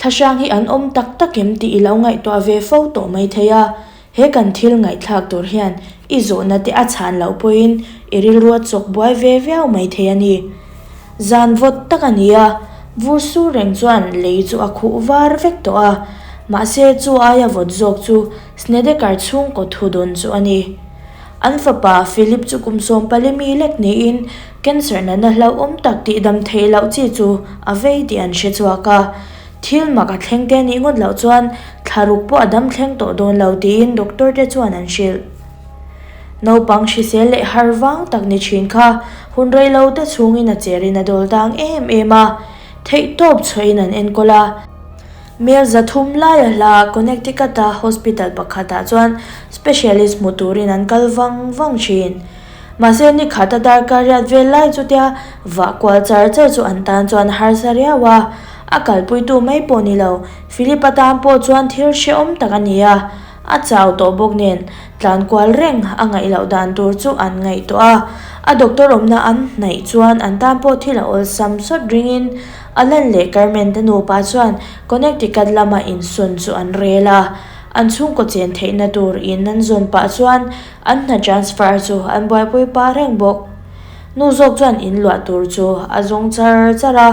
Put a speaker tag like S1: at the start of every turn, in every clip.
S1: Thlahrang hi an awm tak tak em tih i lo ngaihtuah ve fo tawh mai thei a, he kan thil ngaihthlak tur hian i zawhna te a chhan loh pawhin i rilru a chawk buai ve viau mai thei a ni. Zan vawt tak a ni a, vur sur reng chuan lei chu a khuh var vek tawh a, mahse chu aia vawt zawk chu Snedeker chhungkaw thudun chu a ni. An fapa Philip chu kum 14 mi lek niin cancer natna hlauhawm tak tihdam theih loh chi chu a vei tih an hre chhuak a. Thil mak a thleng te nih ngawt loh chuan thlaruk pawh a dam thleng tawh dawn lo tiin doctor te chuan an hrilh. Naupang hrisel leh har vang tak ni thin kha hun rei lo te chhungin a cherin a dawl dang em em a, theihtawp chhuahin an enkawl a. Mel 300 laia hla Connecticut-a hospital pakhatah chuan specialist hmu turin an kal vang vang thin. Mahse ni khata darkar riat vel lai chutia vah kual char char chu an tan chuan harsa riau a, a kalpuitu mai pawh ni lo, Philip-a tan pawh chuan thil hrehawm tak a ni a, a chau tawh bawk nen tlan kual reng a ngaih loh dan tur chu an ngaihtuah a, a doctor awmna an hnaih chuan an tan pawh thil a awlsam sawt ringin Alan leh Carmen te nupa chuan Connecticut lama insawn chu an rel a, an chhungkaw chen theihna tur in an zawn pah chuan an hna transfer chu an buaipui pah reng bawk. Nu zawk chuan in luah tur chu a zawng char char a,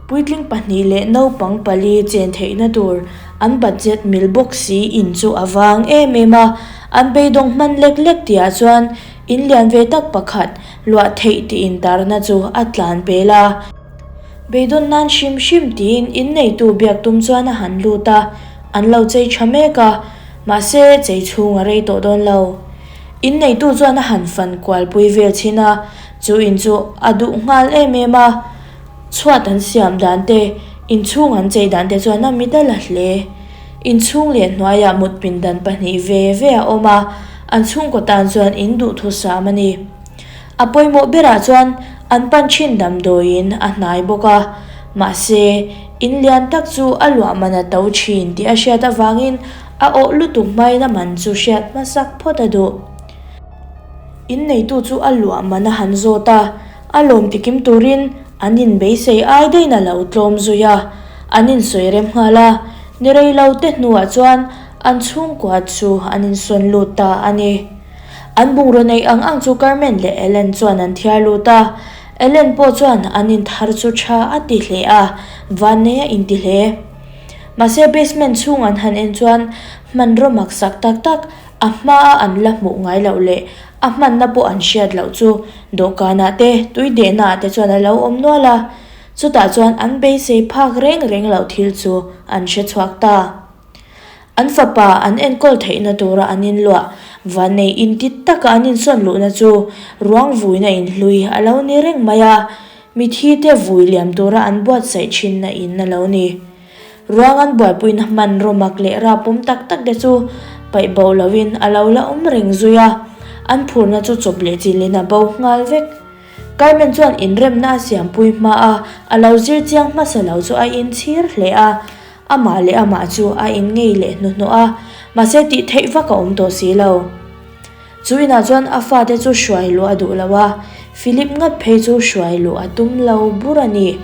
S1: puitling pahnih leh naupang pali chen theihna tur an budget mil bawk si in chu a vang em em a, an beidawng hman lek lek tihah chuan in lian ve tak pakhat Luah theih tih intarna chu a tlan pel a. Beidawn nan hrim hrim tiin inneitu biak tum chuan a han lut a, an lo chei tha mek a, mahse chei chhung a rei tawh dawn lo. Inneitu chuan a han fan kual pui vel chhin a, chu in chu a duh nghal em em a. Chhuat an siam dan te, inchhung an chei dan te chuan a mit a la hle. Inchhung leh hnuaiah mut pindan pahnih ve ve a awm a, an chhungkaw tan chuan in duhthusam a ni. A pawimawh berah chuan an pan thin damdawiin a hnai bawk a, mahse in lian tak chu a luah man a to thin tih a hriat avangin a awh lutuk hmain a man chu hriat hmasak phawt a duh. In neitu chu a luah man a han zawt a, a lawm tikim turin an inbeisei ai daihin a lo tlawm zui a, an insawi rem nghal a, ni rei lo te hnuah chuan an chhungkua chu an insawn lut ta a ni. An bungraw neih ang ang chu Carmen leh Ellen chuan an thiar lut a, Ellen pawh chuan an inthar chu tha a ti hle a, vannei a inti hle. Mahse basement chhung an han en chuan hmanraw maksak tak tak a hmaa an la hmuh ngai loh leh a hmanna pawh an hriat loh chu dawhkanah te tui dehnaah te chuan a lo awm nual a, chutah chuan an beisei phak reng reng loh thil chu an hre chhuak ta. An fapa an enkawl theihna tura an inluah vannei inti taka an insawn luhna chu ruang vuina inhlui a lo ni reng mai a, mithi te vui liam tura an buatsaih thinna in a lo ni. Ruang an buaipuina hmanraw mak leh rapawm tak tak te chu paih bo loin a lo la awm reng zui a, an phurna chu chawp leh chilhin a bo nghal vek. Carmen chuan inremna a siampui hma a, a lo zir chiang hmasa lo chu a inchhir hle a, amah leh amah chu a inngei leh hnuhnawh a, mahse tih theih vak a awm tawh si lo. Chu inah chuan a fate chu hruai luh a duh lo a, Philip ngat phei chu hruai luh a tum lo bur a ni.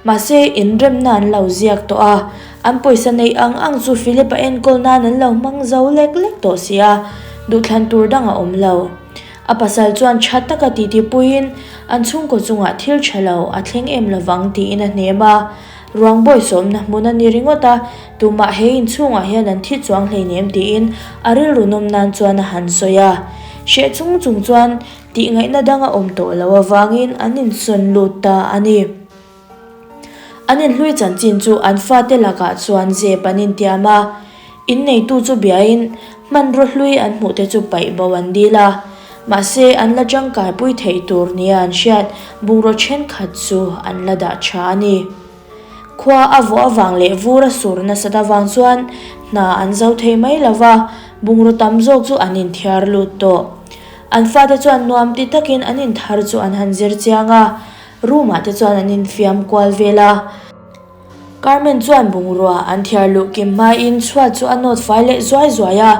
S1: Mahse, inremna an lo ziak tawh a, an pawisa neih ang ang chu Philip-a enkawl nan an lo hmang zo lek lek tawh si a, duhthlan tur dang a awm lo. A pasal chuan tha taka titi puiin an chhungkaw chungah thil tha lo a thleng em lovang tiin a hnem a. Ruang bawisawmna hmun a ni ringawt a, tumah he inchhungah hian an thi chuang hleinem tiin a rilru nawm nan chuan a han sawi a. Hreh chung chung chuan Tih ngaihna dang a awm tawh loh avangin an insawn lut ta a ni. An inhlui chanchin chu an fate lakah chuan zep an intiam a, inneitu chu biain hmanraw hlui an hmuhte chu paih bo an dil a, mahse an la tangkaipui theih tur nia an hriat bungraw thenkhat chu an la dah tha a ni. Khua a vawh avang leh vur a sur nasat avang chuan hna an zo thei mai lo va, bungraw tam zawk chu an inthiar lut tawh. An fate chuan nuam ti takin an inthar chu an han zir chiang a, room ah te chuan an infiam kual vel a. Carmen chuan bungrua an thiar luh kim hmain chhuat chu a nawt fai leh zuai zuai a,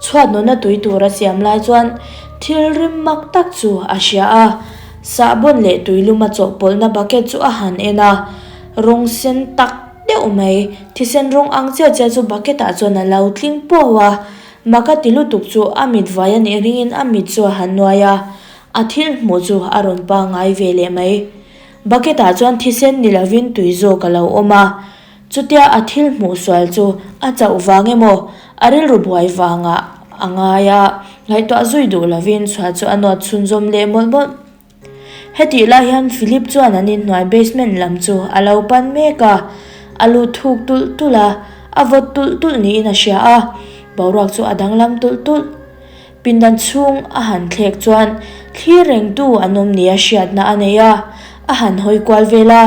S1: chhuat nawna tui tur a siam lai chuan thil rim mak tak chu a hria a, sahbawn leh tuilum a chawhpawlhna bucket chu a han en a, rawng sen tak deuh. deuh mai, thisen rawng ang chiah chiah chu bucket ah chuan a lo tling puau a. Mak a ti lutuk chu a mit vai a nih ringin a mit chu a han nuai a, a thil hmuh chu a rawn pangngai ve leh mai. Bucket ah chuan thisen ni lovin tui zawk a lo awm a, chutia a thil hmuh sual chu a chauh vang emaw a rilru buai vangah a ngai a, ngaihtuah zui duh lovin chhuah chu a nawt chhunzawm leh mawlh mawlh. Hetih lai hian Philip chuan an inhnuai basement lam chu a lo pan mek a, a lut thuk tulh tulh a, a vawt tulh tulh niin a hria a, boruak chu a danglam tulh tulh. Pindan chhung a han thlek chuan thlir rengtu an awm nia hriatna a nei a, a han hawi kual vel a.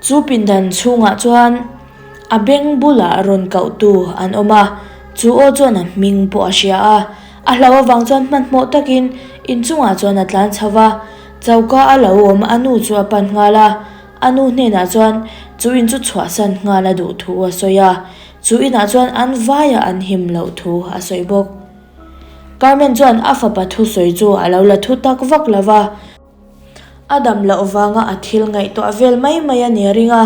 S1: Chu pindan chhungah chuan a beng bulah rawn kohtu an awm a, chu aw chuan a hming pawh a hria a. A hlauh avang chuan hmanhmawh takin inchungah chuan a tlan chho va, choka a lo awm a nu chu a pan nghal a. A nu hnenah chuan chu in chu chhuahsan nghal a duh thu a sawi a, chu inah chuan an vaiah an him loh thu a sawi bawk. Carmen chuan a fapa thusawi chu a lo la thu tak vak lo va. A dam loh vanga a thil ngaihtuah vel mai mai a ni a ring a,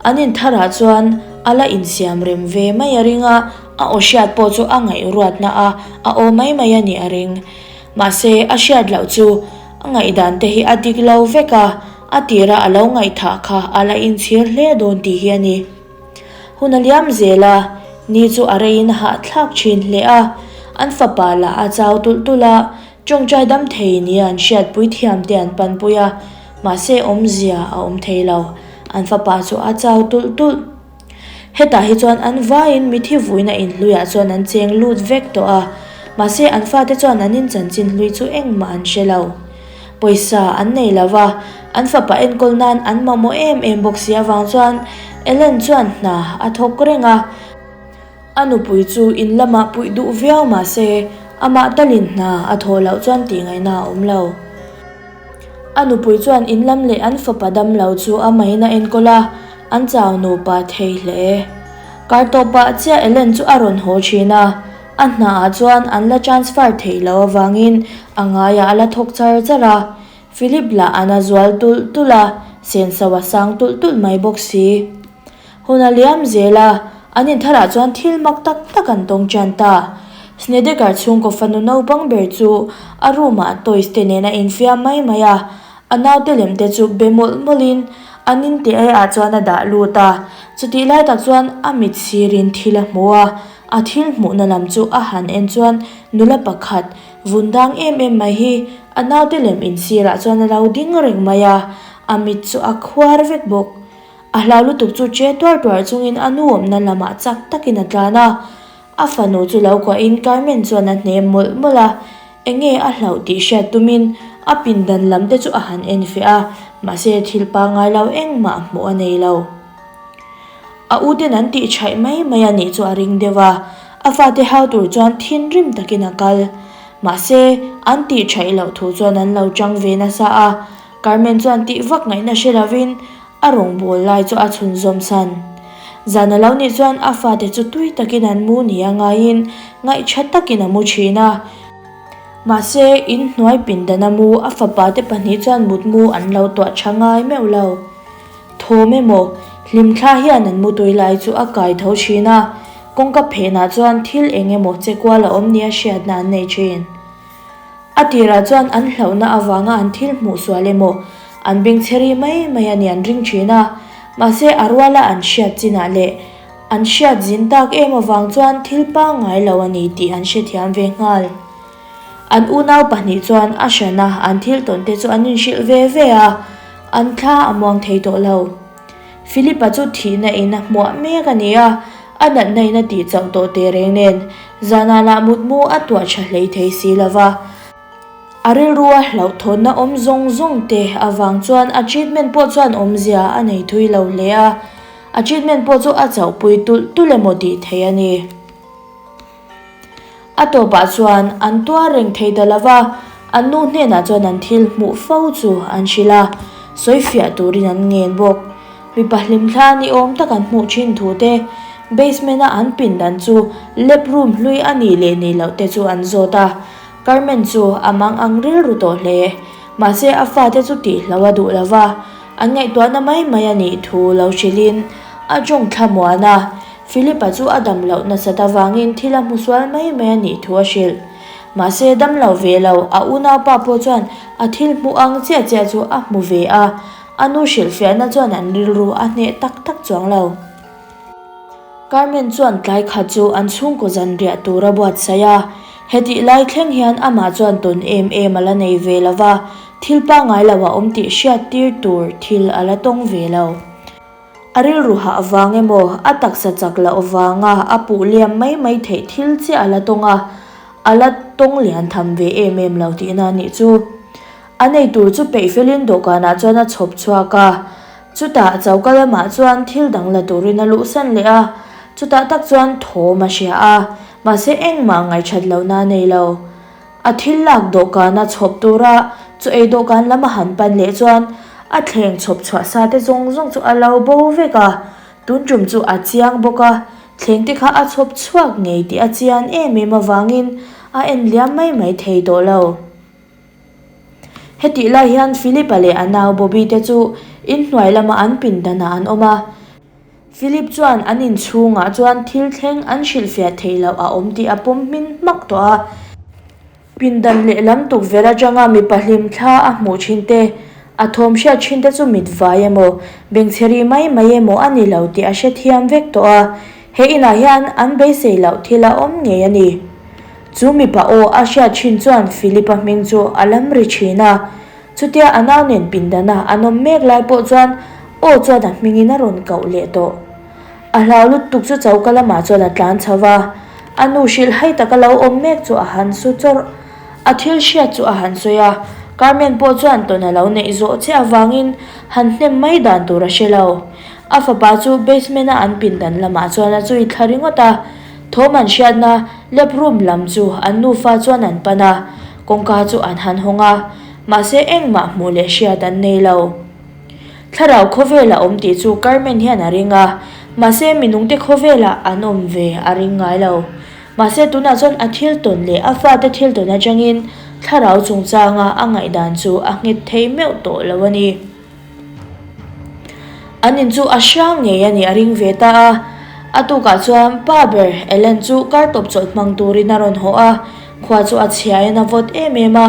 S1: an intharah chuan a la insiam rem ve mai a ring a, a aw hriat pawh chu a ngaihruatna a a aw mai mai a nih a ring. Mahse, a hriat loh chu a ngaihdan te hi a dik lo vek a, a tira a lo ngaihthah kha a la inchhir hle dawn tih hi a ni. Hun a liam zel a, ni chu a reiin a hahthlak thin hle a, an fapa lah a chau tulh tulh a, Tawngtai dam thei nia an hriatpui thiam te an panpui a, mahse awmzia a awm thei lo. An fapa chu a chau tulh tulh. Hetah hi chuan an vaiin mithi vuina inhluiah chuan an cheng lut vek tawh a, mahse an fate chuan an inchanchin hlui chu engmah an hre lo. Pawisa an nei lo va, an fapa enkawl nan an mamawh em em bawk si avang chuan Ellen chuan hna a thawk reng a. A nupui chu in lamah puih duh viau mah se, amah talin hna a thawh loh chuan tih ngaihna a awm lo. A nupui chuan in lam leh an fapa dam lo chu amahin a enkawl a, an chau nupa thei hle. Kar tawpah chiah Ellen chu a rawn haw thin a, a hnaah chuan an la transfer theih loh avangin a ngaiah a la thawk char char a. Philip lah a na zual tulh tulh a, senso a sang tulh tulh mai bawk si. Hun a liam zel a, an intharah chuan thil mak tak tak an tawng ṭan ta. Snedeker chhungkaw fanu naupang ber chu a room ah toys te nen a infiam mai mai a, a naute lem te chu be mawlh mawlhin an in te ah chuan a dah lut a. Chutih lai tak chuan a mit sirin thil a hmu a, a thil hmuhna lam chu a han en chuan nula pakhat vun dang em em mai hi a naute lem insirah chuan a lo ding reng mai a, a mit chu a khuar vek bawk. A hlau lutuk chu che tuar tuar chungin a nu awmna lamah chak takin a tlan a. A fanu chu lo kuahin Carmen chuan a hnem mawlh mawlh a, enge a hlauh tih hriat tumin a pindan lam te chu a han en feh a, mahse thil pangngai lo engmah hmuh a nei lo. A uten an tih chhaih mai mai a nih chu a ring deuh a, a fate hau tur chuan thinrim takin a kal. Mahse, an tih chhaih loh thu chuan an lo chang ve nasa a, Carmen chuan tih vak ngaihna hre lovin A rawngbâwl lai chu a chhun zawm san. Zan a lo nih chuan a fate chu tui takin an mu nia ngaiin ngaihṭha takin a mu ṭhin a. Mahse, in hnuai pindana mu a fapate pahnih chuan mutmu an lo tuah ṭha ngai meuh lo. Thawm emaw, hlimthla hian an mutui lai chu a kai tho ṭhin a, kawngka phenah chuan thil eng emaw che kual a awm nia hriatna an nei ṭhin. A tirah chuan an hlauhna avanga an thil hmuh sual emaw, an bengchhe ri mai mai a ni an ring thin a, mahse a ruala an hriat chinah leh an hriat zin tak em avang chuan thil pangngai lo a ni tih an hrethiam ve nghal. An unau pahnih chuan a hrana an thil tawn te chu an inhrilh ve ve a, an thla a muang thei tawh lo. Philip-a chu thihna in a hmuah mek a ni a, a natna in a tih chauh tawh teh reng nen, zanah lah mutmu a tuah tha hlei thei si lo va. A rilrua hlauhthawnna awm zawng zawng te avang chuan a treatment pawh chuan awmzia a nei thui lo hle a, a treatment pawh chu a chauhpui tulh tulh emaw tih theih a ni. A tawpah chuan an tuar reng thei ta lo va, an nu hnenah chuan an thil hmuh fo chu an hrilh a, sawi fiah turin an ngen bawk. Mipa hlimthla ni awm tak an hmuh thin thu te, basement a an pindan chu lab room hlui a nih leh nih loh te chu an zawt a. Carmen chu a mang ang rilru tawh hle. Mahse a fate chu tihlo a duh lo va, an ngaihtuahna mai mai a nih thu lo hrilhin. A ṭawng thlamuan a, Philip-a chu a dam loh nasat avangin thil a hmu sual mai mai a nih thu a hrilh. Mahse, dam lo ve lo, a unaupa pawh chuan a thil hmuh ang chiah chiah chu a hmu ve a, a nu hrilhfiahna chuan an rilru a hneh tak tak chuang lo. Carmen chuan tlai khat chu an chhungkaw zanriah tur a buatsaih a, hetih lai thleng hian amah chuan tawn em em a la nei ve lo va, thil pangngai lo a awm tih hriat tir tur thil a la tawng ve lo. A rilru hah avang emaw, a taksa chak loh avanga a puh liam mai mai theih thil chiah a la tawng a, a la tawng lian tham ve em em lo tihna a nih chu. A nei tur chu peih felin dawhkanah chuan a chhawp chhuak a, chutah choka lamah chuan thil dang la turin a luhsan leh a, chutah tak chuan thawm a hria a, mahse engmah ngaihṭhat lohna a nei lo. A thil lak dawhkana chhawp tura chaw ei dawhkan lam a han pan leh chuan a thleng chhawp chhuah sa te zawng zawng chu a lo bo vek a, tun tum chu a chiang bawk a, thleng te kha a chhawp chhuak ngei tih a chian em em avangin a en liam mai mai thei tawh lo. Hetih lai hian Philip-a leh a nau Bobby te chu inhnuai lama an pindanah an awm a. Philip chuan an inchhungah chuan thil thleng an hrilhfiah theih loh a awm tih a pawm hmin hmak tawh a. Pindan lehlam tukverh atanga mipa hlimthla a hmuh thin te, a thawm hriat thin te chu mitvai emaw, bengchhe ri mai mai emaw a ni lo tih a hrethiam vek tawh a. He inah hian an beisei loh thil a awm ngei a ni. Chu mipa aw a hriat thin chuan Philip-a hming chu a lam ri thin a. Chutia a nau nen pindana an awm mek lai pawh chuan aw chuan a hmingin a rawn koh leh tawh. A hlau lutuk chu choka lamah chuan a tlan chho va, a nu hrilh hai taka lo awm mek chu a han su chawrh. A thil hriat chu a han sawi a, Carmen pawh chuan tawn a lo neih zawh chiah avangin han hnem mai dan tur a hre lo. A fapa chu basement-a an pindan lamah chuan a zui thla ringawt a. Thawm an hriatna lab room lam chu an nufa chuan an pan a, kawngka chu an han hawng a, mahse engmah hmuh leh hriat an nei lo. Thlarau khawvel a awm tih chu Carmen hian a ring a, mahse minungte khawvelah an awm ve a ring ngai lo. Mahse tunah chuan a thil tawn leh a fate thil tawn atangin thlarau chungchanga a ngaihdan chu a nghet thei meuh tawh lo a ni. An in chu a hrang ngei a nih a ring ve ta a. A tukah chuan pa ber Ellen chu kar tawp chawlh hmang turin a rawn haw a, khua chu a chhiain a vawt em em a.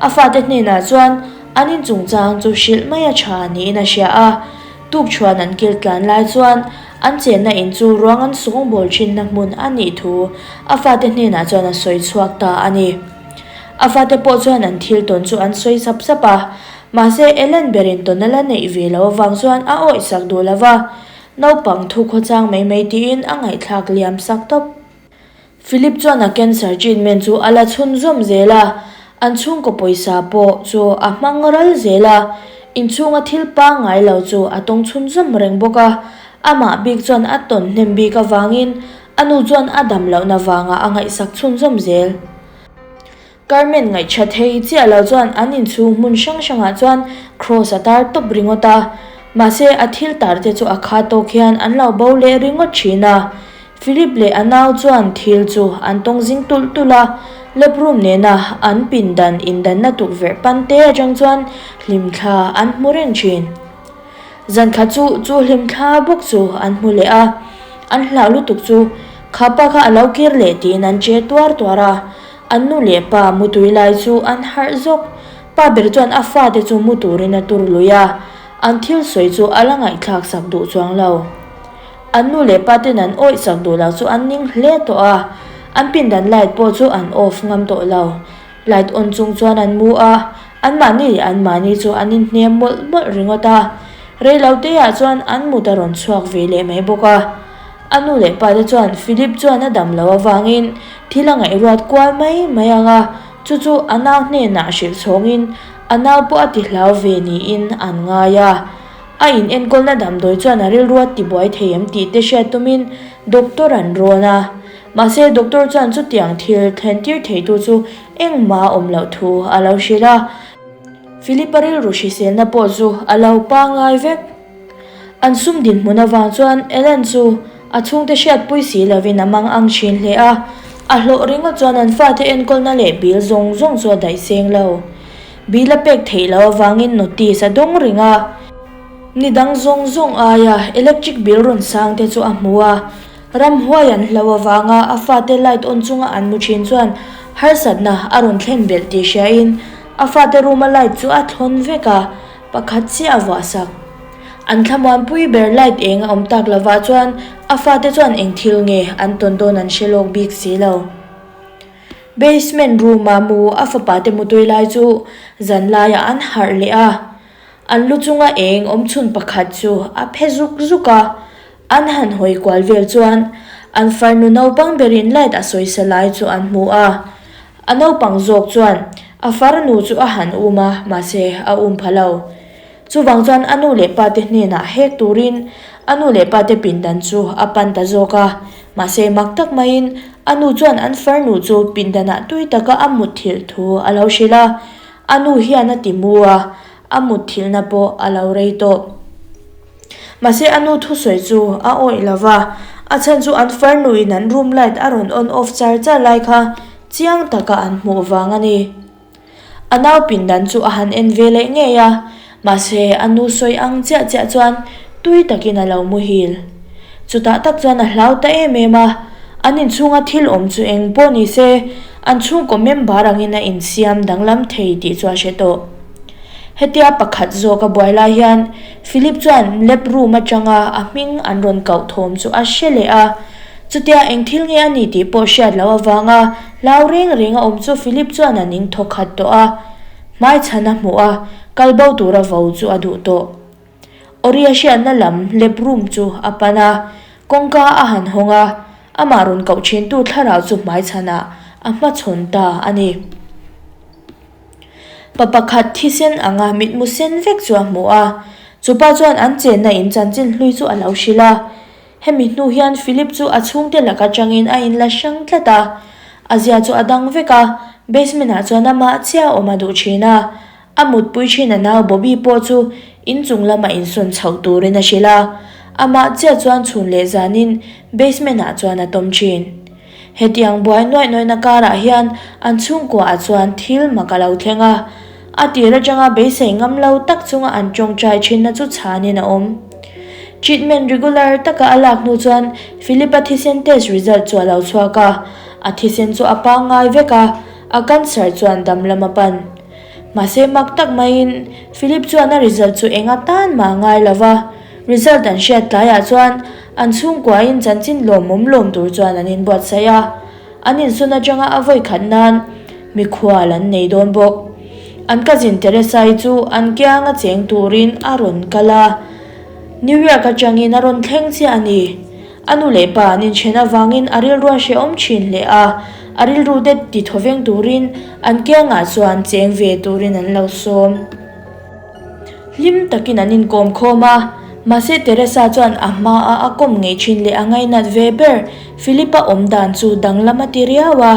S1: A fate hnenah chuan an in chungchang chu hrilh mai a tha niin a hria a. Tukchhuan an kil tlan lai chuan an chenna in chu ruang an sawngbawl thinna hmun a nih thu a fate hnenah chuan a sawi chhuak ta a ni. A fate pawh chuan an thil tawn chu an sawi sap sap a. Mahse, Ellen berin tawn a la neih ve loh avang chuan a awih sak duh lo va, naupang thu khawchang mai mai tiin a ngaihthlak liam sak tawp. Philip chuan a cancer treatment chu a la chhunzawm zel a, an chhungkaw pawisa pawh chu a hmang ral zel a, inchhunga thil pangngai lo chu a tawng chhunzawm reng bawk a, amah bik chuan a tawn hnem bik avangin a nu chuan a dam lohna vangah a ngaihsak chhunzawm zel. Carmen ngaihṭha thei chiah lo chuan an inchhung hmun hrang hrangah chuan Kross a tar tawp ringawt a, mahse a thil tar te chu a kha tawk hian an lo bo leh ringawt ṭhin a. Philip leh a nau chuan thil chu an tawng zing tulh tulh a, lab room nena an pindan indanna tukverh pan te aṭang chuan hlimthla an hmu reng ṭhin. Zankhat chu chu hlimthla bawk chu an hmu leh a, an hlau lutuk chu kha pa kha a lo kir leh tiin an che tuar tuar a. An nu leh pa mutui lai chu an harh zawk. Pa ber chuan a fate chu mu turin a tur lui a, an thil sawi chu a la ngaihthlak sak duh chuang lo. An nu leh pa ten an awih sak duh lo chu an ning hle tawh a, an pindan light pawh chu an off ngam tawh lo. Light on chung chuan an mu a, anmahni leh anmahni chu an inhnem mawlh mawlh ringawt a. Reiloteah chuan an mut a rawn chhuak ve leh mai bawk a. A nu leh pa te chuan Philip chuan a dam loh avangin thil a ngaihruat kual mai mai ang a, chu chu a nau hnenah hrilh chhawngin a nau pawh a ti hlau ve niin an ngai a. A in enkawlna damdawi chuan a rilru a tibuai thei em tih te hriat tumin doctor an rawn a. Mahse doctor chuan chutiang thil thlen tir theitu chu engmah a awm loh thu a lo hrilh a. Philip a rilru hriselna pawh chu a lo pangngai vek. An sum dinhmun avang chuan Ellen chu a chhungte hriatpui si lovin a mang ang thin hle a, a hlawh ringawt chuan an fate enkawlna leh bill zawng zawng chu a daih seng lo. Bill a pek theih loh avangin notice a dawng reng a. Ni dang zawng zawng aia electric bill rawn sang te chu a hmu a, ramhuai an hlo avanga a fate light on chunga an mu thin chuan harsatna a rawn thlen belh tih hriain a fate room a light chu a thlawn vek a, pakhat chiah a vuah sak. An thlamuanpui ber light eng a awm tak lovah chuan a fate chuan eng thil nge an tawn dawn an hre lawk bik si lo. Basement room a mu a fapa te mutui lai chu zan laiah an harh leh a, an lu chunga eng awm chhun pakhat chu a phe zuk zuk a, an han hawi kual vel chuan an farnu naupang berin light a sawisa lai chu an hmu a, a naupang zawk chuan a farnu chu a han um a mahse a um pha lo. Chuvang chuan a nu leh pa te hnenah hek turin a nu leh pa te pindan chu a pan ta zawk a. Mahse mak tak maiin a nu chuan an farnu chu pindanah tui taka a mutthilh thu a lo hrilh a. A nu hian a ti mu a, a mutthilhna pawh a lo rei tawh. Mahse a nu thusawi chu a awih lo va, a chhan chu an farnu in an room light a rawn on off char char lai kha chiang taka an hmuh vang a ni. A nau pindan chu a han en ve leh ngei a, mahse a nu sawi ang chiah chiah chuan tui takin a lo muhil. Chutah tak chuan a hlau ta em em a, an inchhunga thil awm chu eng pawh ni se, an chhungkaw member angin a insiam danglam thei tih chu a hre tawh. Hetia pakhat zawk a buai lai hian Philip chuan lab room atanga a hming an rawn koh thawm chu a hre leh a, Chutia eng thil nge a ni tih pawh hriat loh avanga hlau reng reng a awm chu Philip chuan a ning thaw khat tawh a, hmaichhan a hmuh a, kal bo tura vo chu a duh tawh. Ori a hriatna lam lab room chu a pan a, kawngka a han hawng a, amah rawn koh thintu thlarau chu hmaichhanah a hmachhawn ta a ni. Pa pakhat thisen anga mitmu sen vek chu a hmu a, chupa chuan an chenna in chanchin hlui chu a lo hrilh a. Hemi hnu hian Philip chu a chhungte laka tangin a inla hrang tlat a, a zia chu a dang vek a, basement ah chuan amah chiah awm a duh thin a, a mutpui thin a nau Bobby pawh chu inchung lama insawn chhoh turin a hrilh a, amah chiah chuan chhun leh zanin basement ah chuan a tawm thin. Hetiang buai nuaih nuaihna karah hian an chhungkuaah chuan thil mak a lo thleng a, a tir atanga beisei ngam lo tak chunga an tawngtai thinna chu chhanin a awm. Treatment regular taka a lak hnu chuan Philip-a thisen test result chu a lo chhuak a, a thisen chu a pangngai vek a, a cancer chuan dam lam a pan. Mahse mak tak maiin Philip chuan a result chu eng atan mah a ngai lo va, Result an hriat tlaiah chuan an chhungkuain chanchin lawmawm lawm tur chuan an inbuatsaih a, an insawn atanga a vawi khat nan mikhual an nei dawn bawk. An cousin Teresa-i chu an kianga cheng turin a rawn kal a, New York atangin a rawn thleng chiah a ni. A nu leh pa an inthen avangin a rilru a hrehawm thin hle a, a rilru te tithawveng turin an kiangah chuan cheng ve turin an lo sawm. Hlim takin an inkawm khawm a, mahse Teresa chuan a hmaa a kawm ngei thin leh a ngainat ve ber Philip-a awm dan chu danglam a ti riau a,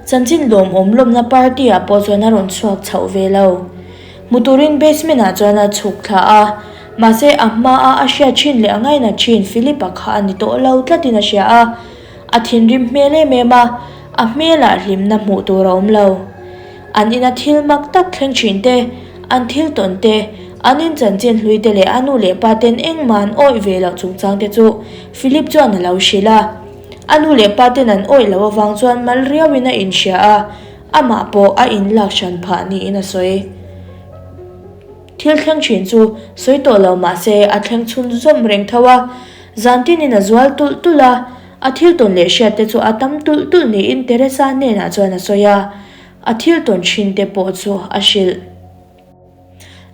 S1: chanchin lawmawm lawmna party ah pawh chuan a rawn chhuak chhoh ve lo. Hmu turin basement ah chuan a chhuk thla a, mahse a hmaa a hriat thin leh a ngainat thin Philip-a kha a ni tawh lo tlatin a hria a, a thinrim hmel em em a, a hmelah hlimna hmuh tur a awm lo. An ina thil mak tak thleng thin te, an thil tawn te, an in chanchin hlui te leh a nu leh pa ten engmah an awih ve loh chungchang te chu Philip chuan a lo hrilh a. A nu leh pa ten an awih loh avang chuan mal riauin a inhria a, amah pawh a inlak hran phah niin a sawi. Thil thleng thin chu sawi tawh lo mah se a thleng chhun zawm reng tho a, zan tinin a zual tulh tulh a, a thil tawn leh hriat te chu a tam tulh tulh niin Teresa hnenah chuan a sawi a. A thil tawn thin te pawh chu a hrilh.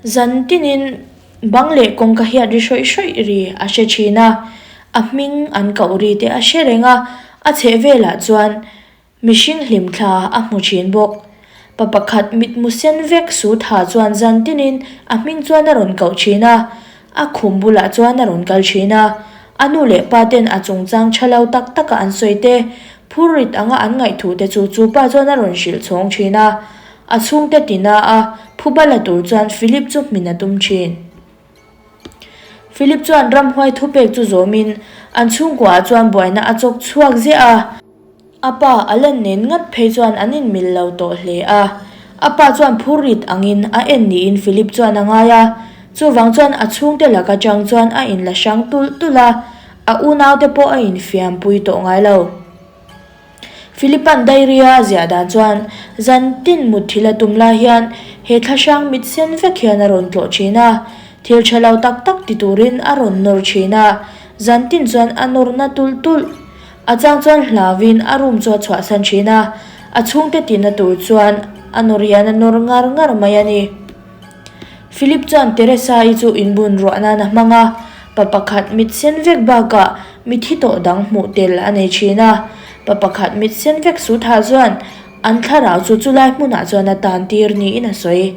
S1: Zan tinin bang leh kawngka hiat ri hrawih hrawih ri a hre thin a, a hming an koh ri te a hre reng a, a chheh velah chuan mihring hlim thla a hmu thin bawk. Pa pakhat mitmu sen vek su tha chuan zan tinin a hming chuan a rawn koh thin a, a khum bulah chuan a rawn kal thin a, a nu leh pa ten a chungchang tha lo tak taka an sawi te, phur rit anga an ngaihthu te chu chu pa chuan a rawn hrilh chhawng thin a, a chhungte tina a phuba la tur chuan Philip chu hmin a tum thin. Philip chuan ramhuai thupek chu zawmin an chhungkuaah chuan buaina a chawk chhuak ziah a. A pa a lan nen ngat phei chuan an inmil lo tawh hle a, a pa chuan phur rit angin a en niin Philip chuan a ngai a. Chuvang chuan a chhungte lak atang chuan a inla hrang tulh tulh a, a unaute pawh a infiampui tawh ngai lo. Philipa'n diary-a a ziah dan chuan zan tin mutthilh a tum lai hian he thlahrang mit sen vek hian a rawn tlawh thin a, thil tha lo tak tak ti turin a rawn nawr thin a, zan tin chuan a nawr na tulh tulh. A chang chuan hlauin a room chu a chhuahsan thin a, a chhungte tihna tur chuan a nawr hian a nawr ngar ngar mai a ni. Philip chuan Teresa-i chu inbun ruah nan a hmang a, pa pakhat mit sen vek bakah mi thi tawh dang hmuh tel a nei thin a. Pa pakhat mit sen vek Sutha chuan an thlarau chu chulai hmunah chuan a tan tir niin a sawi.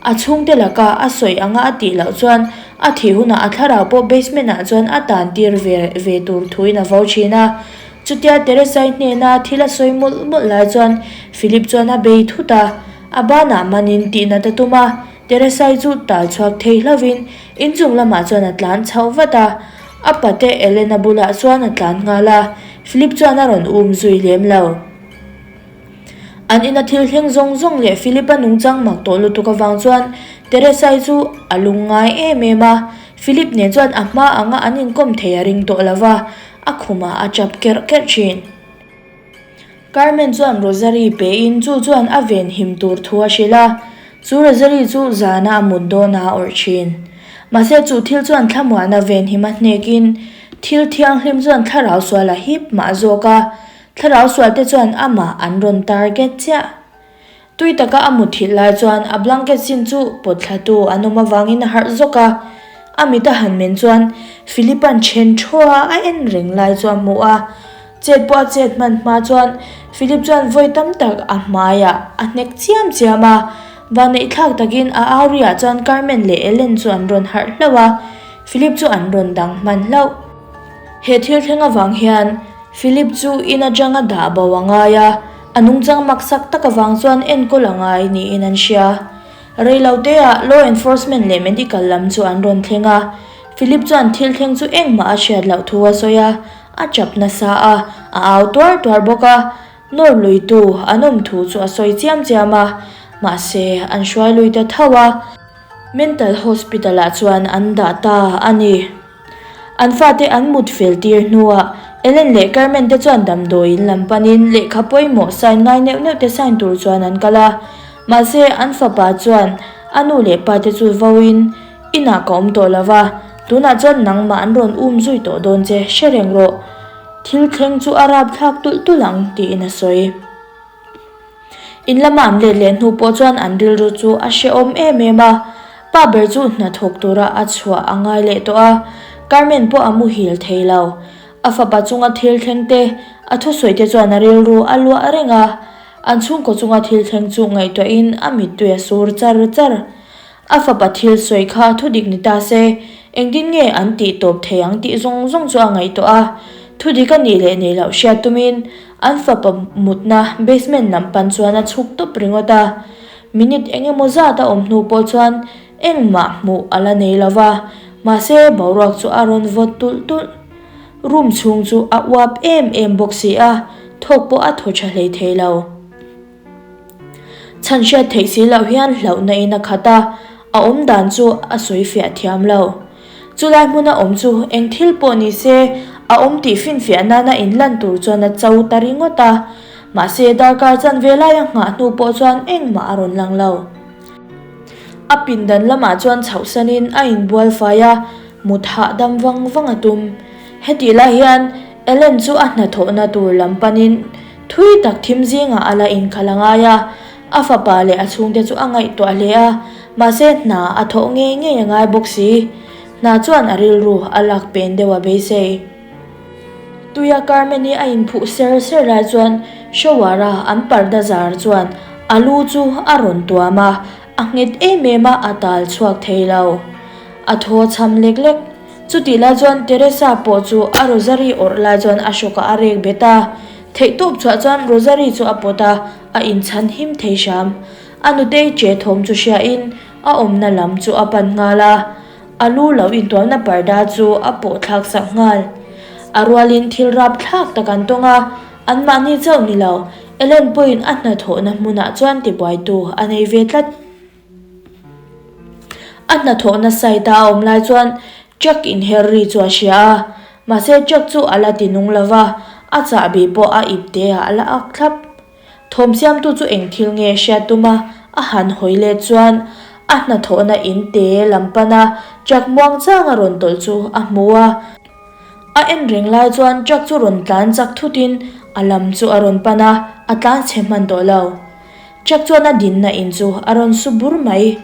S1: A chhungte laka a sawi anga a tih loh chuan a thih hunah a thlarau pawh basement ah chuan a tan tir ve ve tur thuin a vo thin a. Chutia Teresa-i hnena thil a sawi mawlh mawlh lai chuan Philip chuan a bei thut a. A banah manin tihnat a tum a, Teresai chu tal chhuak thei hlauhin inchung lamah chuan a tlan chhoh vat a. A pate Elena bulah chuan a tlan nghal a, Philip chuan a rawn um zui lem lo. An ina thil thleng zawng zawng leh Philip-a nungchang mak tawh lutuk avang chuan Teresai chu a lung ngai em em a, Philip nen chuan a hma anga an inkawm thei a ring tawh lo va, a khumah a chap kerh kerh thin. Carmen chuan Rosary pein chu chuan a ven him tur thu a hrilh a, chu Rosary chu zana a mut dawn a awrh thin. Mahse chu thil chuan thlamuahna ven him a hnekin thil thianghlim chuan thlarau sual a hip mah zawk a, thlarau sualte chuan amah an rawn target chiah. Tui taka a mutthilh lai chuan a blanket sin chu pawt thlatu an awm avangin a harh zawk a, a mit a han men chuan Philipa'n then thaw a a en reng lai chu a hmu a. Chet pawh a chet hman hma chuan Philip chuan vawi tam tak a hmaiah a hnek chiam chiam a, vanneihthlak takin a auriah chuan Carmen leh Ellen chu an rawn harh hlauh a, Philip chu an rawn dang hman hlauh. He thil thleng avang hian Philip chu in atanga dah bo a ngai a, a nungchang maksak tak avang chuan enkawl a ngai niin an hria. Reiloteah law enforcement leh medical lam chu an rawn thleng a, Philip chuan thil thleng chu engmah a hriat loh thu a sawi a, a chap nasa a, a au tuar tuar bawk a, nawr luitu an awm thu chu a sawi chiam chiam a, mahse an hruai lui ta tho a, mental hospital ah chuan an dah ta a ni. An fate an mut fel tir hnuah Ellen leh Carmen te chuan damdawiin lam panin lehkha pawimawh sign ngai neuh neuh te sign tur chuan an kal a, mahse an fapa chuan a nu leh pa te chu vawiin inah ka awm tawh lo va, tunah chuan nangmah an rawn um zui tawh dawn che hre reng rawh, thil thleng chu a rapthlak tulh tulh ang tiin a sawi. In lama an let leh hnu pawh chuan an rilru chu a hrehawm em em a, pa ber chu hnathawk tura a chhuah a ngai leh tawh a, Carmen pawh a muhil thei lo. A fapa chunga thil thleng te, a thusawi te chuan a rilru a luah reng a, an chhungkaw chunga thil thleng chu ngaihtuahin a mittui a sur char char. A fapa thil sawi kha thudik ni ta se, engtin nge an tih tawp thei ang tih zawng zawng chu a ngaihtuah a, thudik a nih leh neih loh hriat tumin an fapa mutna basement lam pan chuan a chhuk tawp ringawt a. Minute eng emaw zat a awm hnu pawh chuan engmah hmuh a la nei lo va, mahse boruak chu a rawn vawt tulh tulh. Room chhung chu a uap em em bawk si a, thawk pawh a thaw tha hlei thei lo. Chhan hriat theih si loh hian hlauhna in a khat a, a awm dan chu a sawi fiah thiam lo. Chulai hmuna awm chu eng thil pawh ni se a awm tih finfiah nana inlan tur chuan a cho ta ringawt a, mahse darkar chanve laia nghah hnu pawh chuan engmah a rawn lang lo. A pindan lamah chuan chhohsanin a inbual fai a, mut hahdam vang vang a tum. Hetih lai hian Ellen chu a hnathawhna tur lam panin thui tak thim zingah a la inkhalh a ngai a, a fapa leh a chhungte chu a ngaihtuah hle a, mahse hna a thawh ngei ngei a ngai bawk si. Hna chuan a rilru a lak pen deuh a beisei. Tuia Carmen-i a inphuh ser ser lai chuan shower-a an parda zar chuan a lu chu a rawn tuam a, a nghet em em a, a tal chhuak thei lo. A thaw chham lek lek. Chutih lai chuan Teresa pawh chu a rosary awrh lai chuan a hrawkah a rek bet a. Theihtawp chhuah chuan rosary chu a pawt a, a inchhan him thei hram. A nutei che thawm chu hriain a awmna lam chu a pan nghal a. A lu lo intuamna parda chu a pawh thlak sak nghal. A rualin thil rap thlak tak an tawng a, anmahni chauh ni lo, Ellen pawhin a hnathawhna hmunah chuan tibuaitu a nei ve tlat. A hnathawhna site a a awm lai chuan truck inher ri chu a hria a, mahse truck chu a la ti nung lo va, a chahbi pawh a ip te ah a la ak thlap. Thawm siamtu chu eng thil nge hriat tum a, a han hawi let chuan a hnathawhna in te lam pana truck muang chang a rawn tawlh chu a hmu a. A en reng lai chuan truck chu rawn tlan chak thutin a lam chu a rawn pan a, a tlan chhe hman tawh lo. Truck chuan a dinna in chu a rawn su bur mai.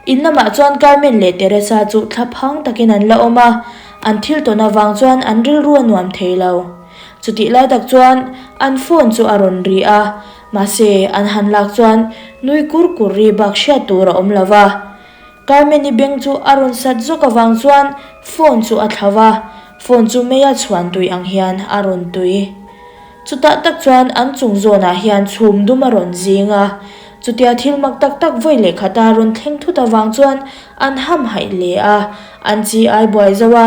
S1: In lamah chuan Carmen leh Teresa chu thlaphang takin an la awm a, an thil tawn avang chuan an rilru a nuam thei lo. Chutih lai tak chuan an phone chu a rawn ri a, mahse an han lak chuan nui kur kur ri bak hriat tur a awm lo va. Carmen-i beng chu a rawn sat zawk avang chuan phone chu a thla va, phone chu meia chhuan tui ang hian a rawn tui. Chutah tak chuan an chung zawnah hian chhum dum a rawn zing a, chutia thil mak tak tak vawi leh khata rawn thleng thut avang chuan an hamhaih hle a, an chi ai buai zo a.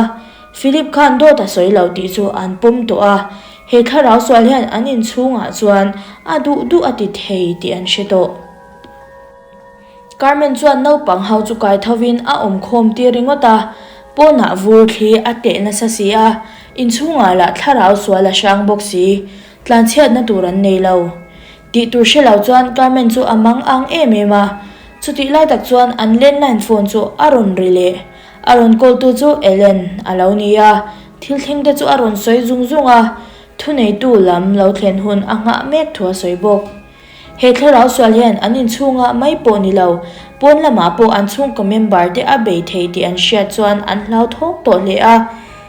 S1: Philip khan dawt a sawi lo tih chu an pawm tawh a, he thlarau sual hian an inchhungah chuan a duh duh a ti thei tih an hre tawh. Carmen chuan naupang ho chu kai thovin a awm khawm tir ringawt a, pawnah vur thli a teh nasa si a, inchhungah lah thlarau sual a hrang bawk si, tlanchhiatna tur an nei lo. Tih tur hre lo chuan Carmen chu a mang ang em em a, chutih lai tak chuan an landline phone chu a rawn ri leh. A rawn call tu chu Ellen a lo ni a, thil thleng te chu a rawn sawi zung zung a, thuneitu lam lo thlen hun a nghah mek thu a sawi bawk. He thlarau sual hian an inchhungah mai pawh ni lo, pawn lamah pawh an chhungkaw member te a bei thei tih an hriat chuan an hlauthawng tawh hle a.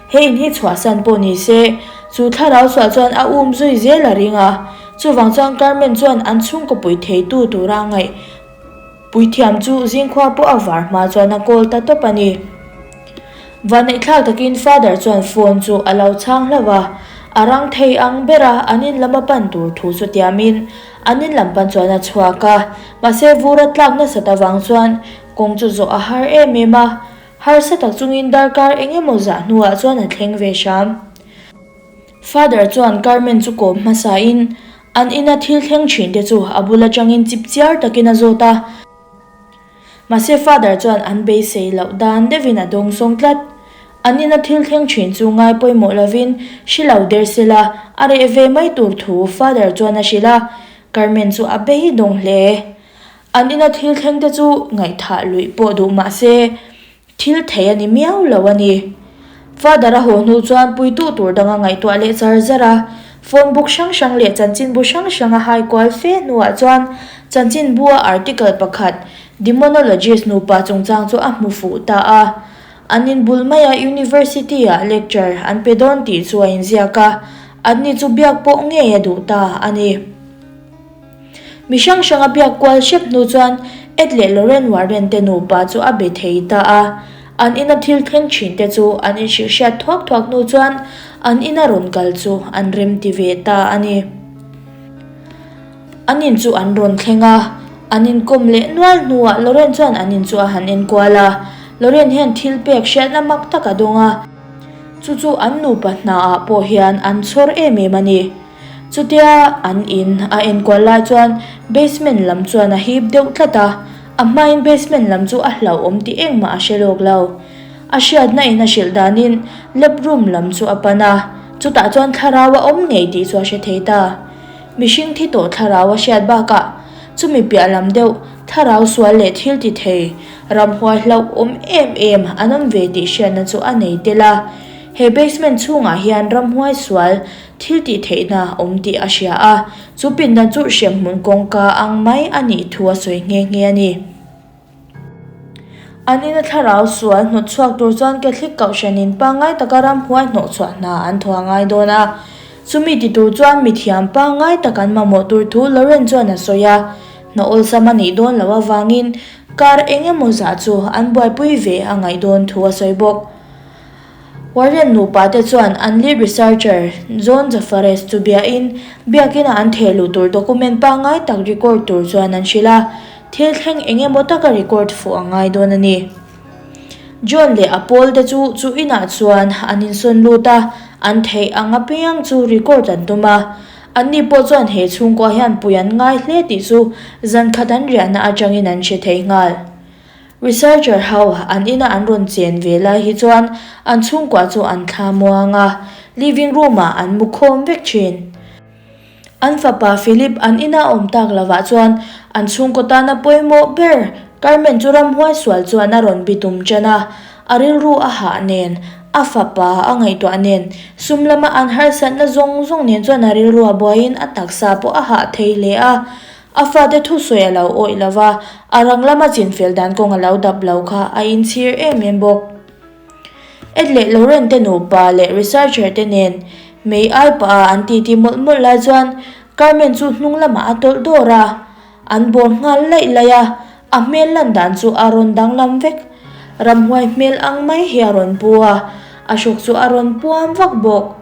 S1: He in hi chhuahsan pawh ni se, chu thlarau sual chuan a um zui zel a ring a. Chuvang chuan Carmen chuan an chhungkaw pui theitu tura ngaih Puithiam chu zingkhua pawh a var hma chuan a call ta tawp a ni. Vanneihthlak takin Father chuan phone chu a lo chhang hlauh a, a rang thei ang ber a, an in lam a pan tur thu chu tiamin an in lam pan chuan a chhuak a, mahse vur a tlak nasat avang chuan kawng chu zawh a har em em a, harsa tak chungin darkar eng emaw zah hnuah chuan a thleng ve hram. Father chuan Carmen chu kawm hmasain An ina thil thleng thin te chu a bul atangin chip chiar takin a zawt a. Mahse Father chuan an beisei loh dan deuhin a dawng sawng tlat. An ina thil thleng thin chu ngai pawimawh lovin hri lo der sela a reh ve mai tur thu Father chuan a hrilh a, Carmen chu a beidawng hle. An ina thil thleng te chu ngaihthah luih pawh duh mahse Thil thei a ni miau lo a ni. Father a haw hnu chuan puitu tur dang a ngaihtuah leh char zar a. Phone book hrang hrang leh chanchinbu hrang hrang a hai kual fe hnuah chuan chanchinbua article pakhat Demonologist nupa chungchang chu a hmu fuh ta a. An inbul maia University-ah lecture an pe dawn tih chu a inziak a, anni chu biak pawh ngei a duh ta a ni. Mi hrang hrang a biak kual hrep hnu chuan Ed leh Lorraine Warren te nupa chu a be thei ta a. An ina thil thleng thin te chu an inhrilh hriat thuak thuak hnu chuan an ina rawn kal chu an rem ti ve ta a ni. An in chu an rawn thleng a, an inkawm leh nual hnuah Lorraine chuan an in chu a han enkual a. Lorraine hian thil pek hriatna mak tak a dawng a, chu chu an nupa hnaah pawh hian an chhawr em em a ni. Chutia an in a enkual lai chuan basement lam chuan a hip deuh tlat a, a hmain basement lam chu a hlauhawm tih engmah a hre lawk lo. A hriatna in a hrilh danin lab room lam chu a pan a, chutah chuan thlarau a awm ngei tih chu a hre thei ta. Mihring thi tawh thlarau a hriat bakah chumi piah lam deuh thlarau sual leh thil ti thei ramhuai hlauhawm em em an awm ve tih hriatna chu a nei tel a. He basement chhungah hian ramhuai sual Thil tih theihna awm tih a hria a, chu pindan chu hremhmun kawngka ang mai a nih thu a sawi nghe nghe a ni. An ina thlarau sual hnawt chhuak tur chuan Catholic Kohhranin pangngai taka ramhuai hnawhchhuah hna an thaw a ngai dawn a, chumi ti tur chuan mithiam pangngai tak an mamawh tur thu Lauren chuan a sawi a, hna awlsam a nih dawn loh avangin kar eng emaw zah chu an buaipui ve a ngaih dawn thu a sawi bawk. Warren nupa te chuan an lead researcher John Jaffares chu biain biakina an theh luh tur document pangngai tak record tur chuan an hrilh a, thil thleng eng emaw taka record fuh a ngai dawn a ni. John leh a pawl te chu chu inah chuan an insawn lut a, an theih ang apiang chu record an tum a. Anni pawh chuan he chhungkua hian pui an ngai hle tih chu zan khat an riahna atangin an hre thei nghal. Researcher ho an ina an rawn chen ve lai hi chuan an chhungkua chu an thla muang a, living room ah an mu khawm vek thin. An fapa Philip an ina awm tak lovah chuan an chhungkaw tana pawimawh ber Carmen chu ramhuai sual chuan a rawn bitum ṭan a, a rilru a hah nen, a fapa a ngaihtuah nen, sum lama an harsatna zawng zawng nen chuan a rilru a buaiin a taksa pawh a hah thei hle a. A fate thusawi a lo awih lo va, a rang lama chinfel dan kawng a lo dap lo kha a inchhir em em bawk. Ed leh Lauren te nupa leh researcher te nen mei ai pah a an titi mawlh mawlh lai chuan Carmen chu hnung lamah a tawlh dawr a, an bawr nghal laih laih a, a hmel lan dan chu a rawn danglam vek. Ramhuai hmel ang mai hi a rawn pu a, a hrawk chu a rawn puam vak bawk.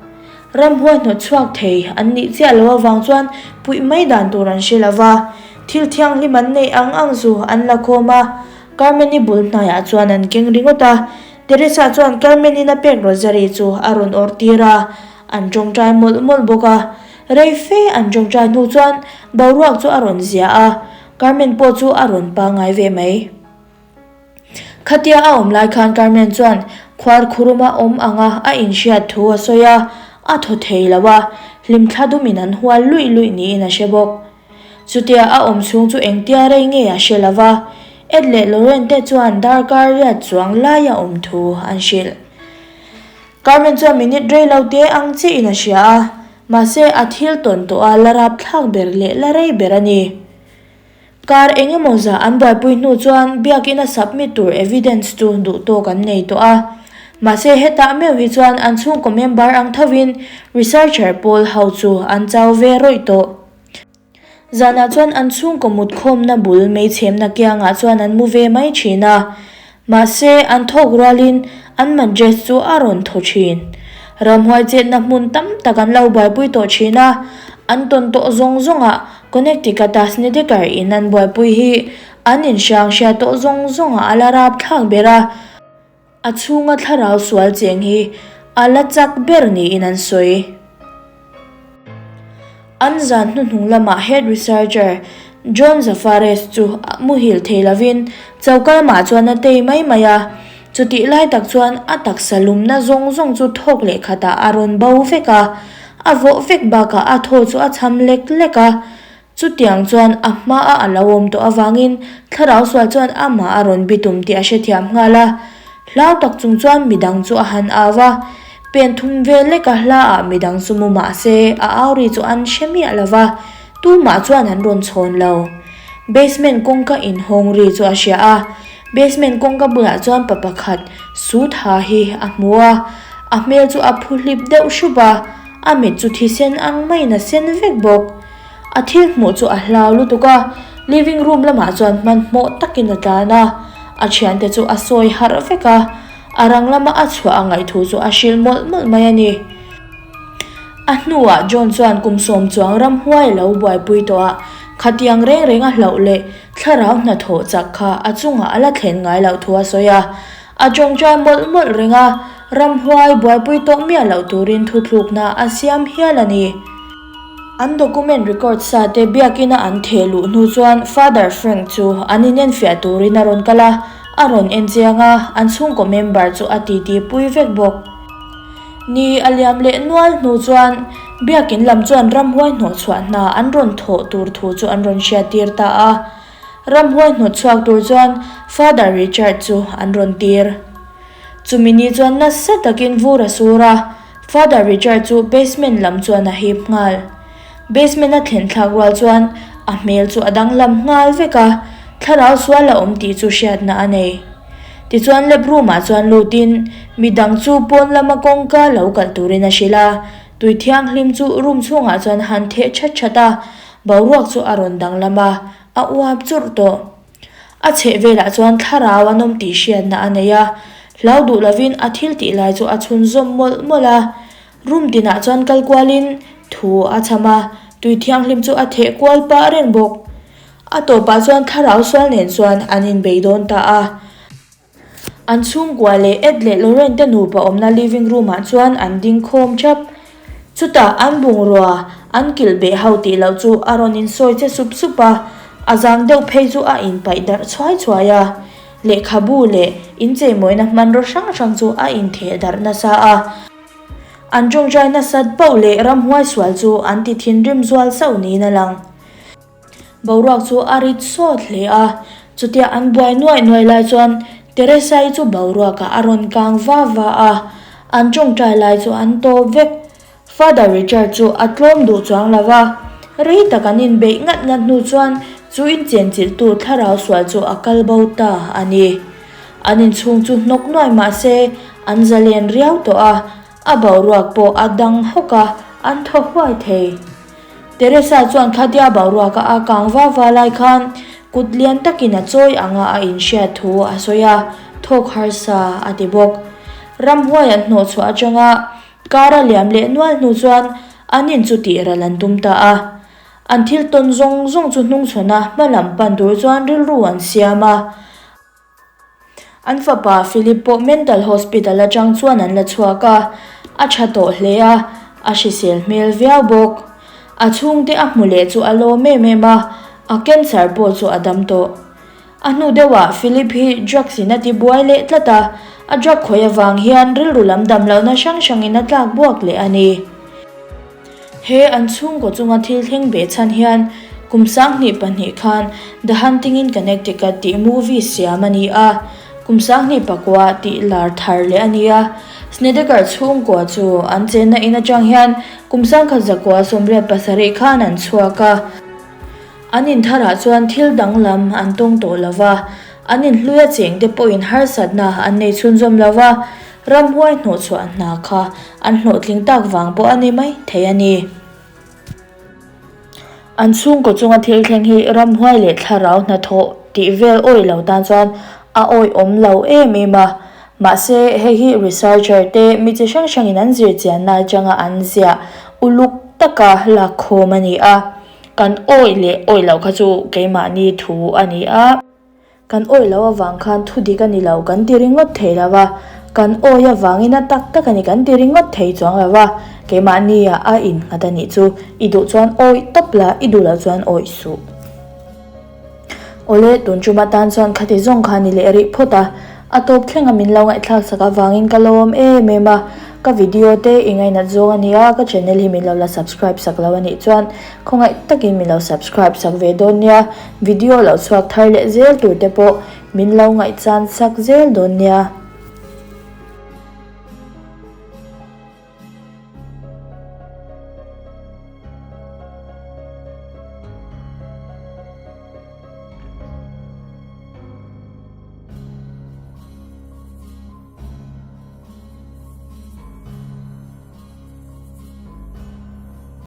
S1: Ramhuai hnawt chhuak thei an nih chiah loh avang chuan puih mai dan tur an hre lo va, thil thianghlim an neih ang ang chu an la khawm a, Carmen-i bul hnaiah chuan an keng ringawt a, Teresa chuan Carmen-in a pek rosary chu a rawn awrh tir a, an tawngtai mawlh mawlh bawk a. Rei fe an tawngtai hnu chuan boruak chu a rawn zia a, Carmen pawh chu a rawn pangngai ve mai. Khatia a awm lai khan Carmen chuan khuar khuruma awm anga a inhriat thu a sawi a, a thaw thei lo a, hlimthla dumin an hual luih luih niin a hre bawk. Chutia a awm chhung chu engtia rei nge a hre lo va, Ed leh Lauren te chuan darkar riat chuang laia awm thu an hrilh. Carmen chuan minute rei lo te ang chiahin a hria a, mahse a thil tawn tawh a la rapthlak ber leh la rei ber a ni. Kar eng emaw zah an buaipui hnu chuan biakina submit tur evidence chu duhtawk an nei tawh a. Mahse hetah meuh hi chuan an chhungkaw member ang thovin researcher pawl ho chu an chau ve rawih tawh. Zanah chuan an chhungkaw mutkhawmna bul meichhemna kiangah chuan an mu ve mai thin a. Mahse, an thawk rualin an mattress chu a rawn thaw thin. Ramhuai chetna hmun tam tak an lo buaipui tawh thin a, an tawn tawh zawng zawngah Connecticut-a Snedeker in an buaipui hi an inhrang hria tawh zawng zawngah a la rapthlak ber a, a chhunga thlarau sual cheng hi a la chak ber niin an sawi. An zan hnuhnung lamah head researcher John Zafares chu muhil thei lovin choka lamah chuan a tei mai mai a, chutih lai tak chuan a taksa lumna zawng zawng chu thawk leh khatah a rawn bo vek a, a vawh vek bakah a thaw chu a cham lek lek a. Chutiang chuan a hmaa a lo awm tawh avangin thlarau sual chuan amah a rawn bitum tih a hrethiam nghal a. Hlau tak chung chuan midang chu a han au a, pen thum vel leka hlaah midang chu mu mah se a au ri chu an hre miah lo va, tumah chuan an rawn chhawn lo. Basement kawngka inhawng ri chu a hria a, basement kawngka bulah chuan pa pakhat suit ha hi a hmu a, a hmel chu a phu hlip deuh hrup a, a mit chu thisen ang maiin a sen vek bawk. A thil hmuh chu a hlau lutuk a, living room lamah chuan hmanhmawh takin a tlan a, a thiante chu a sawi harh vek a, a rang lama a chhuah a ngaih thu chu a hrilh mawlh mawlh mai a ni. A hnuah John chuan kum sawm chuang ramhuai a lo buaipui tawh a, khatiang reng reng a hlauh leh thlarau hnathawh chak kha a chungah a la thlen ngai loh thu a sawi a, A tawngtai mawlh mawlh reng a, ramhuai buaipui tawh miah loh turin thuthlukna a siam hial a ni. An document record sa te biakina an theh luh hnu chuan Father Frank chu an inenfiah turin a rawn kal a, a rawn en chiang a, an chhungkaw member chu a titi pui vek bawk. Ni a liam leh nual hnu chuan biakin lam chuan ramhuai hnawhchhuah hna an rawn thawh tur thu chu an rawn hriattir ta a. Ramhuai hnawt chhuak tur chuan Father Richard chu an rawn tir. Chumi ni chuan nasa takin vur a sur a, Father Richard chu basement lam chuan a hip nghal. Basement a thlen thlak rual chuan a hmel chu a danglam nghal vek a, thlarau sual a awm tih chu hriatna a nei. Tichuan lab room ah chuan lutin midang chu pawn lama kawngka lo kalh turin a hrilh a, tui thianghlim chu room chhungah chuan a han theh that that a, Boruak chu a rawn danglam a, a uap churh tawh. A chheh velah chuan thlarau an awm tih hriatna a nei a, hlau duh lovin a thil tih lai chu a chhunzawm mawlh mawlh a. Room tinah chuan kal kualin thu a chham a, tui thianghlim chu a theh kual pah reng bawk. A tawpah chuan thlarau sual nen chuan an inbei dawn ta a. An chhungkua leh Ed leh Lauren te nupa awmna living room ah chuan an ding khawm thap. Chutah an bungrua an kilh beh ho tih loh chu a rawn insawi che sup sup a, a zang deuh phei chu a inpaih darh chhuai chhuai a. Lehkhabu leh incheimawina hmanraw hrang hrang chu a intheh darh nasa a. An tawngtai nasat poh leh ramhuai sual chu an ti thinrim zual sauh niin a lang. Boruak chu a rit sawt hle a, chutia an buai nuaih nuaih lai chuan Teresa-i chu boruakah a rawn kang va va a, an tawngtai lai chu an tawp vek. Father Richard chu a tlawm duh chuang lo va, rei tak an inbeih ngat ngat hnu chuan chu inchenchilhtu thlarau sual chu a kal bo ta a ni. An inchhung chu hnawk nuai mah se an zalen riau tawh a, a boruak pawh a dang hawk a, an thaw huai thei. Teresa chuan khatia boruaka a kang va va lai khan kut lian takin a chawi anga a inhriat thu a sawi a, thawk harsa a ti bawk. Ramhuai an hnawhchhuah atanga kar a liam leh nual hnu chuan an in chu tih ral an tum ta a. An thil tawn zawng zawng chu hnungchhawn a hma lam pan tur chuan rilru an siam a. An fapa Philip pawh mental hospital atang chuan an la chhuak a, a tha tawh hle a, a hrisel hmel viau bawk. A chhungte a hmu leh chu a lawm em em a, a cancer pawh chu a dam tawh. A hnu deuhah Philip hi drugs in a ti buai leh tlat a, a drug khawih avang hian rilru lam dam lohna hrang hrangin a tlak buak leh a ni. He an chhungkaw chunga thil thleng beh chhan hian kum 2002 khan The Hunting in Connecticut tih movie siam a ni a, kum 2009 tih lar thar leh a ni a. Snedeker chhungkua chu an chenna in atang hian kum 1987 khan an chhuak a. An intharah chuan thil danglam an tawng tawh lo va, an inhluia chengte pawhin harsatna an nei chhunzawm lo va, ramhuai hnawhchhuah hna kha an hlawhtling tak vang pawh a ni mai thei a ni. An chhungkaw chunga thil thleng hi ramhuai leh thlarau hnathawh tih vel awih lo tan chuan a awihawm lo em em a, mahse hei hi researcher te mi chi hrang hrangin an zir chianna atanga an ziah uluk taka lakkhawm a ni a. Kan awih leh awih loh kha chu keimahni thu a ni a. Kan awih loh avang khan thu dik a ni lo kan ti ringawt thei lo va, kan awih avangin a tak tak a ni kan ti ringawt thei chuang lo va, keimahnia a innghat a nih chu i duh chuan awih tawp la, i duh loh chuan awih suh. Awle, tun tum atan chuan khati zawng kha ni leh rih phawt a, a tawp thlenga min lo ngaihthlak sak avangin ka lawm em em a, ka video te i ngainat zawng a nia, ka channel hi min lo la subscribe sak lo a nih chuan khawngaih takin min lo subscribe sak ve dawn nia, video lo chhuak thar leh zel tur te pawh min lo ngaihchan sak zel dawn nia.